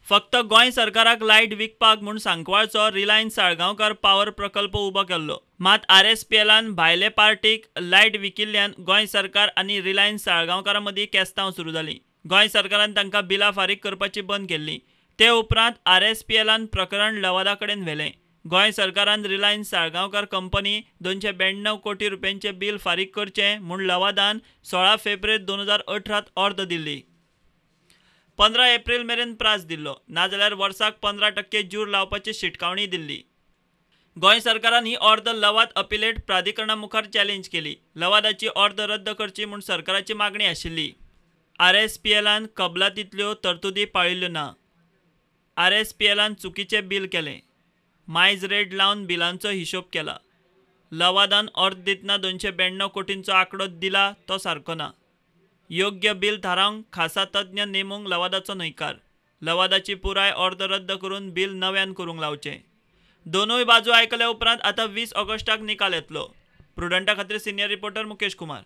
फक्त गोंय सरकाराक लायट विकपाक म्हूण सांकवाळचो रिलायन्स साळगांवकार पावर प्रकल्प उबो केल्लो. मात आरएसपीएलान भायले पार्टीक लायट विकिल्ल्यान गोंय सरकार आनी रिलायन्स साळगांवकारा मदीं केस्तांव सुरू जालीं. गोंय सरकारान तांकां बिलां फारीक करपाची बंद केल्लीं. ते उपरांत आरएसपीएलान प्रकरण लवादा कडेन व्हेलें. गोंय सरकारान रिलायन्स साळगांवकार कंपनी 292 कोटी रुपयांचें बील फारीक करचें म्हूण लवादान 16 फेब्रेर 2018 ऑर्द दिल्ली. 15 एप्रील मेरेन प्रास दिल्लो, नाजाल्यार वर्साक 15% ज्यूर लावपाची शिटकावणी दिल्ली. गोंय सरकारान ही ऑर्द लवाद अपिलेट प्राधिकरणा मुखार चॅलेंज केली. लवादाची ऑर्द रद्द करची म्हूण सरकाराची मागणी आशिल्ली. आरएसपीएलान कबलातींतल्यो तरतुदी पाळिल्ल्यो ना. आरएसपीएलान चुकीचें बील केलें. मायज रेट लावन बिलांचो हिशोब केला. लवादान ऑर्द दितना 292 कोटींचो आंकडो दिला तो सारको ना. योग्य बील थारावंक खासा तज्ञ नेमूंक लवादाचो न्हयकार. लवादाची पुराय ऑर्द रद्द करून बील नव्यान करूंक लावचें. दोनूय बाजू आयकल्या उपरांत आतां 20 ऑगस्टाक निकाल येतलो. प्रुडंटा खातीर सिनियर रिपोर्टर मुकेश कुमार.